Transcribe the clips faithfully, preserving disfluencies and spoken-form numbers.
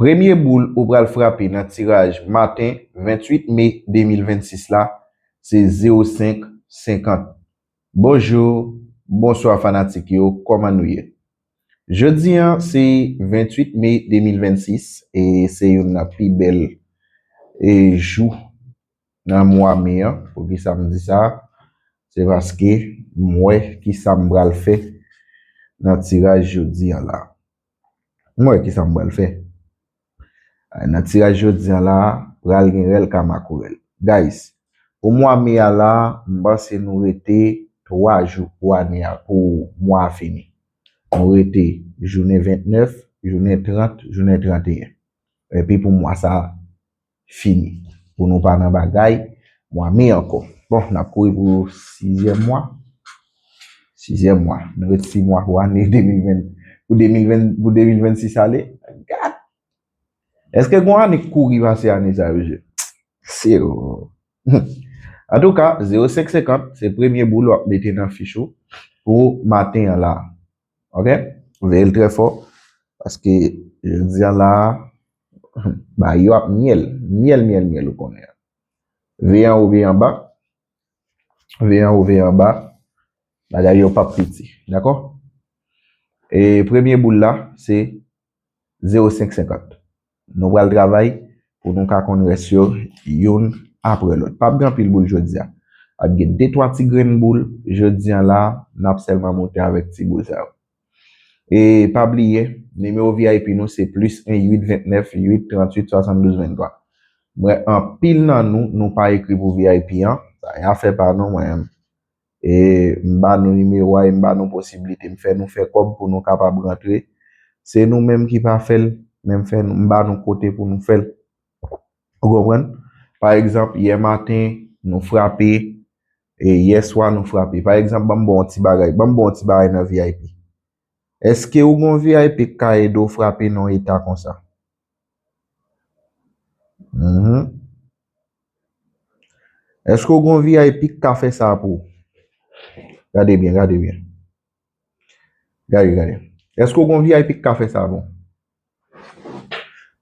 Premye boul ou pral frape nan tiraj maten venntuit me de mil vennsis la, se zewo senk senkant. Bonjou, bonswa fanatik yo, kòman nou ye? Jodi a se venntuit me de mil vennsis e se youn nan pi bèl e jou nan mwa me an. Poukisa m di sa? Se paske m wè kisa m pral fè nan tiraj jodi a la. M wè kisa m pral fè. Nan tiraj jodi a la, pral gen rèl ka makorèl. Guys, pou mwa me a la, m panse nou rete twa jou pou ane a, pou mwa a fini. Nou rete jounen vennèf, jounen trant, jounen tranteyen. Epi pou mwa sa a fini. Pou nou pa nan bagay, mwa me ankò. Bon, n ap kouri pou sizyèm mwa. Sizyèm mwa. Nou ret sis mwa pou ane de mil ven, pou de mil ven, pou de mil vennsis ale. Gad! Èske gon ane k kouri pase ane sa, mesye? Se o. Antouka, zewo senk senkant, se premye boul w ap mete nan fich ou pou maten an la. Ok? Veye l trè fò. Paske jodi a la, bagay yo ap myèl. Myèl, myèl, myèl, ou konnen. Veye anwo, veye anba. Veye anwo, veye anba. Bagay yo p ap piti. Dakò? E premye boul la, se zewo senk senkant. Nou pral travay pou nou ka konn rès yo youn apre lòt. P ap gen anpil boul jodi a. Ap gen de twa ti grenn boul jodi a la, n ap sèlman monte avèk ti boul sa yo. E pa bliye, nimewo V I P nou se plis en uit ventnèf uit tranntuit swasanndouz venntwa. M wè anpil nan nou, nou pa ekri pou V I P an. Sa e afè pa nou, mwen menm. E m ba nou nimewo a, e m ba nou posiblite. M fè nou fè kòb pou nou kapab rantre. Se nou menm ki pa fè l, men m fè nou, m ba nou kote pou nou fè l. Ou konprann? Pa egzanp, yè maten, nou frape, e yè swa, nou frape. Pa egzanp, ban m ba w yon ti bagay, ban m ba w yon ti bagay nan V I P. Èske ou gon V I P k ka ede w frape nan yon eta konsa? Mhm. Èske w gon V I P k ka fè sa pou ou? Gade byen, gade byen. Gade, gade. Èske w gon V I P k ka fè sa pou ou?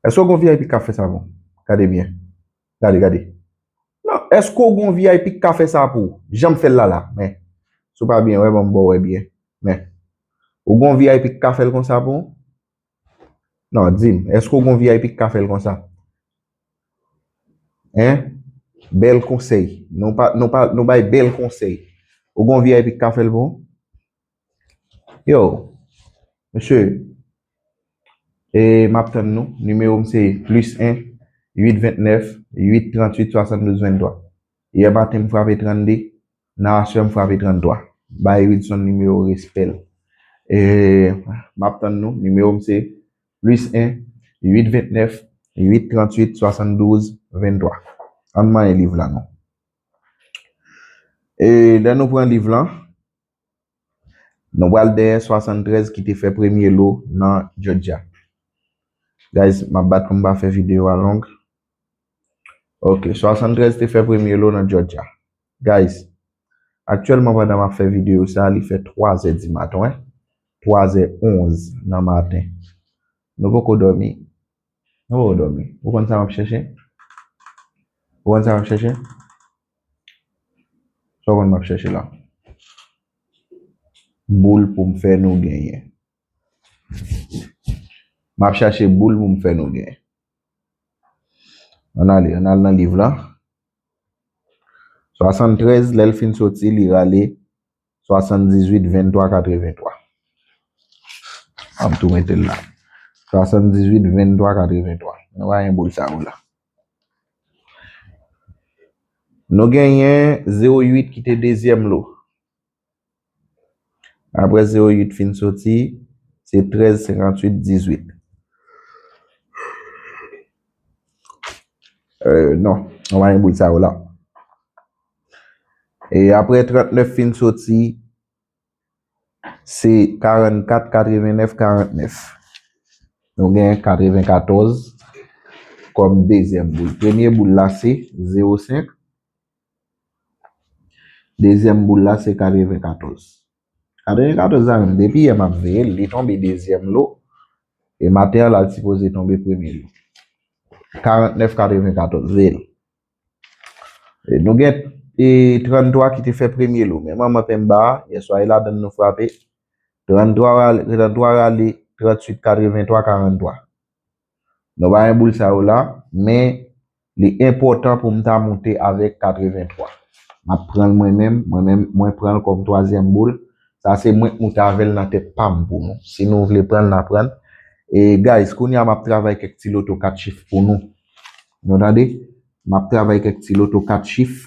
Èske w gon V I P k ka fè sa pou ou? Gade byen. Gade, gade. Non, èske w gon V I P k ka fè sa pou ou? Jan m fè l la la, men. Si w pa byen wè, ban m ba w wè byen. Men. Ou gon V I P k ka fè l konsa pou ou? Non, di m, èske w gon V I P k ka fè l konsa? Hein? Bèl konsèy. Nou pa, nou pa, nou bay bèl konsèy. Ou gon V I P k ka fè l pou ou? Yo, mesye, e m ap tann nou. Nimewo m se plis en, uit ventnèf, uit tranntuit, swasanndouz venntwa. Yè maten m frape trannde, nan aswè m frape tranntwa. Bay Wilson nimewo respè l. E m ap tann nou. Nimewo m se plis en, uit ventnèf, uit tranntuit, swasanndouz venntwa. Ann manyen liv la non. E lè nou pran liv lan, nou pral dèyè swasanntrèz ki te fè premye lo nan Georgia. Guys, m ap bat pou m pa fè videyo a long. Ok, swasanntrèz te fè premye lo nan Georgia. Guys, aktyèlman pandan m ap fè videyo sa, li fè twa zè di maten, wi. Twa zè onz nan maten. Nou poko dòmi. Nou poko dòmi. Ou konn sa m ap chèche? Ou konn sa m ap chèche? Sa w konn m ap chèche la? Boul pou m fè nou genyen. M ap chache boul pou m fè nou genyen. Ann ale, ann al nan liv la. Swasanntrèz, lè l fin soti, li rale swasanndizuit, venntwa, katreventwa. An m tou mete l la. Swasanndizuit, venntwa, katreventwa. Nou pa gen boul sa yo la. Nou genyen zewo uit ki te dezyèm lo. Apre zewo uit fin soti, se trèz, senkantuit, dizuit. Euh, non, nou pa gen boul sa yo la. E apre trannèf fin soti, se karannkat, katrevennèf, karannèf. Nou gen katrevenkatòz kòm dezyèm boul. Premye boul la se zewo senk. Dezyèm boul la se katrevenkatòz. Katrevenkatòz la menm, depi yè m ap veye l, li tonbe dezyèm lo. E maten an la, l sipoze tonbe premye lo. Karantnèf katrevenkatòz, veye l. E nou gen, e, tranntwa ki te fè premye lo. Men manman penba a, yèswa, e ladan l nou frape. Tranntwa rale, tranntwa rale, trantuit katreventwa, karantwa. Nou pa gen boul sa yo la, men li enpòtan pou m ta moute avèk katreventwa. M ap pran l mwen menm, mwen menm, mwen pran l kòm twazyèm boul. Sa se mwen k moute avè l nan tèt pa m pou nou. Si nou vle pran l, n a pran l. E, guys, kounye a m ap travay kèk ti loto kat chif pou nou. Nou tande? M ap travay kèk ti loto kat chif.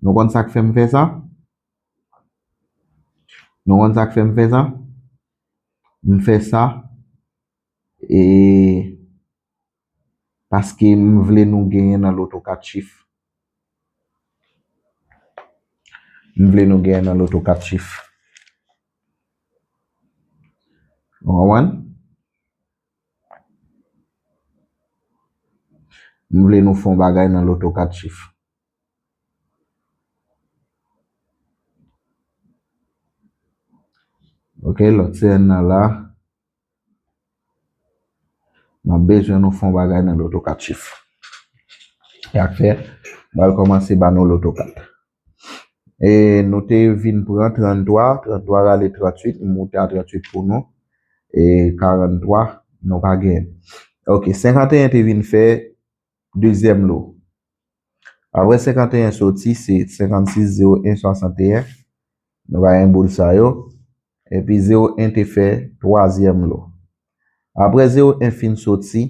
Nou konn sa k fè m fè sa? Nou konn sa k fè m fè sa? M fè sa, e, paske m vle nou genyen nan loto kat chif. M vle nou genyen nan loto kat chif. Ou konprann? M vle nou fè yon bagay nan loto kat chif. Ok, lòt sèn nan la. M ap bezwen nou fè yon bagay nan loto kat chif. Sa k fè, m pral kòmanse ba nou loto kat. E nou te vin pran tranntwa, tranntwa rale trantuit, m moute a trantuit pou nou. E karantwa, nou pa genyen. Ok, senkanteyen te vin fè dezyèm lo. Apre senkanteyen soti, se senkannsis zewo en swasanteyen. Nou pa gen boul sa yo. Epi zewo en te fè twazyèm lo. Apre zewo en fin soti,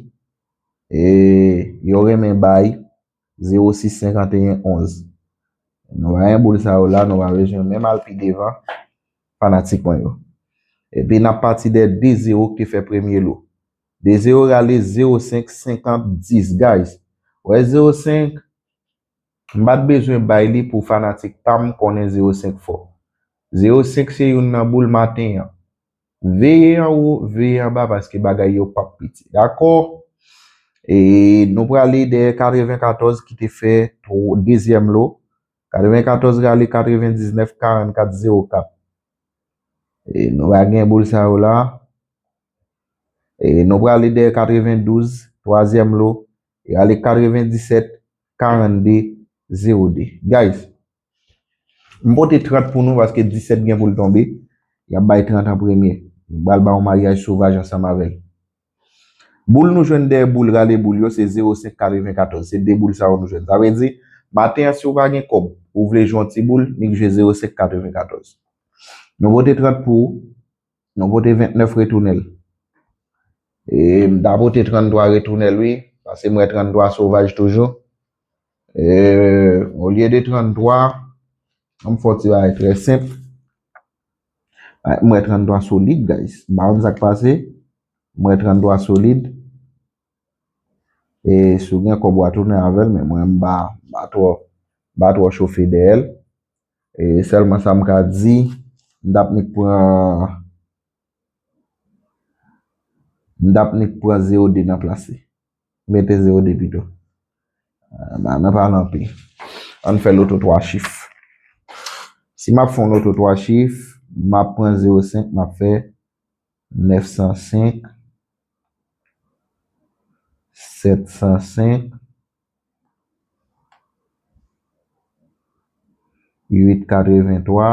e, yo renmen bay zewo sis senkanteyen onz. Nou pa gen boul sa yo la, nou pa bezwen menm al pi devan, fanatik mwen yo. Epi n ap pati de de zewo ki te fè premye lo. De zewo rale zewo senk senkant dis, guys. Wè zewo senk, m pa t bezwen bay li pou fanatik pa m konnen zewo senk fò. Zewo senk se youn nan boul maten an. Veye anwo, veye anba, paske bagay yo p ap piti. Dakò? E nou prale dèyè katrevenkatòz ki te fè tw-, dezyèm lo. Katrevenkatòz rale katrevendiznèf karannkat zewo kat. E nou pa gen boul sa yo la. E nou prale dèyè katrevendouz, twazyèm lo. E rale katrevendisèt karannde zewo de. Guys, m pote trant pou nou paske disèt gen pou l tonbe. Y ap bay trant an premye. M pral ba yon maryaj sovaj ansanm avè l. Boul nou jwenn dèyè boul rale boul yo, se zewo senk katrevenkatòz. Se de boul sa yo nou jwenn. Sa vle di, maten an, si w pa gen kòb, ou vle jwe yon ti boul, nik jwe zewo senk katrevenkatòz. Nou pote trant pou ou, nou pote ventnèf retounen l. E m ta pote tranntwa retounen l, wi, paske m wè tranntwa sovaj toujou. E, olye de tranntwa, ann fè yon ti bagay trè senp. M wè tranntwa solid, guys. M pa konn sa k pase. M wè tranntwa solid. E si w gen kòb, w a tounen avè l, men mwen, m pa, m pa twò, m pa twò chofe dèyè l. E sèlman sa m ka di, m t ap nik pran, m t ap nik pran zewo de nan plas li. Mete zewo de pito. Ah, ba, nan pale anpil. Ann fè loto twa chif. Si m ap fè yon loto twa chif, m ap pran zewo senk, m ap fè nèf san senk, sèt san senk, uit katreventwa,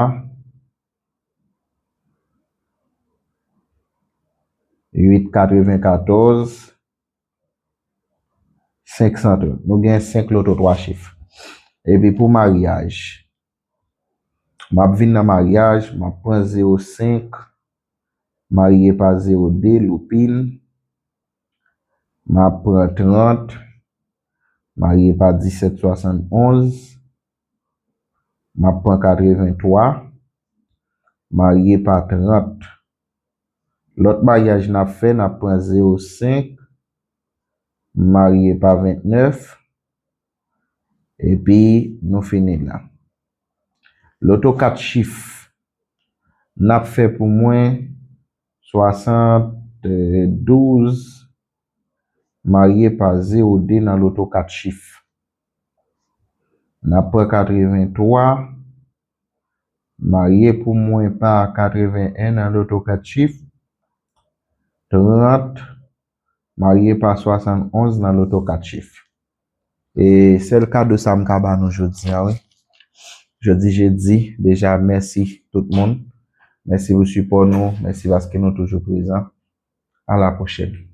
uit katrevenkatòz, senk san trant. Nou gen senk loto twa chif. Epi pou maryaj, m ap vin nan maryaj, m ap pran zewo senk, marye pa zewo de, loupil. M ap pran trant, marye pa disèt swasannonz. M ap pran katreventwa, marye pa trant. Lòt maryaj n ap fè, n ap pran zewo senk, marye pa ventnèf, epi nou fini la. Loto kat chif n ap fè pou mwen, swasanndouz, marye pa zewo de nan loto kat chif. N ap pran katreventwa, marye pou mwen pa katreven en nan loto kat chif. Trant, Marye pa swasannonz nan loto kat chif. E sèl kado sa m ka ba nou jodi a, wi. Jodi jedi, deja, mèsi tout moun. Mèsi pou sipò nou. Mèsi paske nou toujou prezan. A la pwochèn.